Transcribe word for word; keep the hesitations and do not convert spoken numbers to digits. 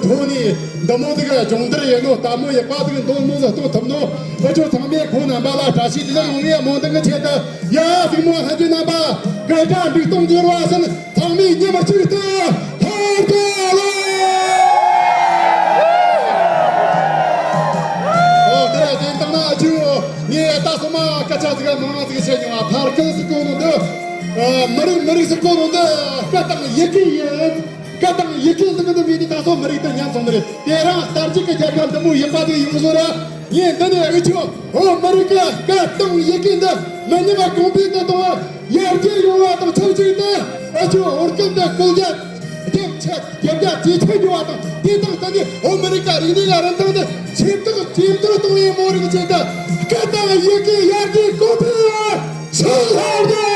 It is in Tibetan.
ཐོག་ནས་འདི་མོ་ཟིག་སྦྱོང་བརྡར་ཡེད་ནོ། ལྟད་མོ་ཡག་པ་ཟིག་འདོན་མོ་ཟིག་གཏོང་ཐུབ་ནོ། འུ་ཆོ་ཚང་མས་ཁོང་རྣམ་པ་ལ་བཀྲ་ཤིས་བདེ་ལེགས་ཡོང་བའི་སྨོན་འདུན་གྱི་ཆེད་དུ། ཡ། གཟིགས་མོ་ལྷན་རྒྱས་རྣམ་པ། སྐད་སྒྲ་འབྲུག་སྟོང་འདིར་བ་བཞིན། ཚང་མས་མཉམ་གཅིག་ཏུ་ཐར་ག་ལ། ཨོ། དེ་དེ་ལྟ་ན་ཨ་ཅུ། ངས་ད་སོ་མ་སྐད་ཆ་ཟིག་མང་ང་ཟིག་བཤད་མྱོང་བ། ཕར་ཁུལ་ཟིག་གོ་ནོ་འདི། ཨ། མི་རིགས་མི་རིགས་ཟིག་གོ་ནོ་འདི་སྐད་དང་ཡི་གེ་ཡིན། སྐད་དང་ཡི་གེ་འདི་གི་འདི་མེད་དུས་ད་སོ་མི་རིགས་དེ་ཉམས་སོང་ནི་རེད། དེ་རིང་དར་རྒྱས་ཀྱི་རྒྱལ་ཁབ་འདི་མོ་ཡག་པ་དེ་ཡོང་བཟོ་ར། ངས་འདི་ནས་ཨ་ཅུ། ཨོ། མི་རིགས་ཀྱི་སྐད་དང་ཡི་གེ་འདི་མི་ཉམས་པ་གོང་འཕེལ་དུ་གཏོང་བ། ཡར་རྒྱས་ཡོང་བ་དང་ཆབས་ཅིག་ཏུ། ཨ་ཅུ། ཧོར་ཁམས་དང་བཀོད་རྒྱ་རྒྱ་ཆེ་རྒྱ་རྒྱ་ཇེ་ཆེ་འགྲོ་བ་དང་། དེ་དང་ད་ནི་ཨོ་མི་རི་ཀ་རིག་གནས་ལ་རིན་ཐང་དེ་ཇེ་མཐོར་ཇེ་མཐོར་གཏོང་བའི་མོ་རིག་ཆེད་དུ། སྐད་དང་ཡི་གེ་ཡར་རྒྱས་གོང་འཕེལ་ལ་ཕྱག་འཚལ་ལོ།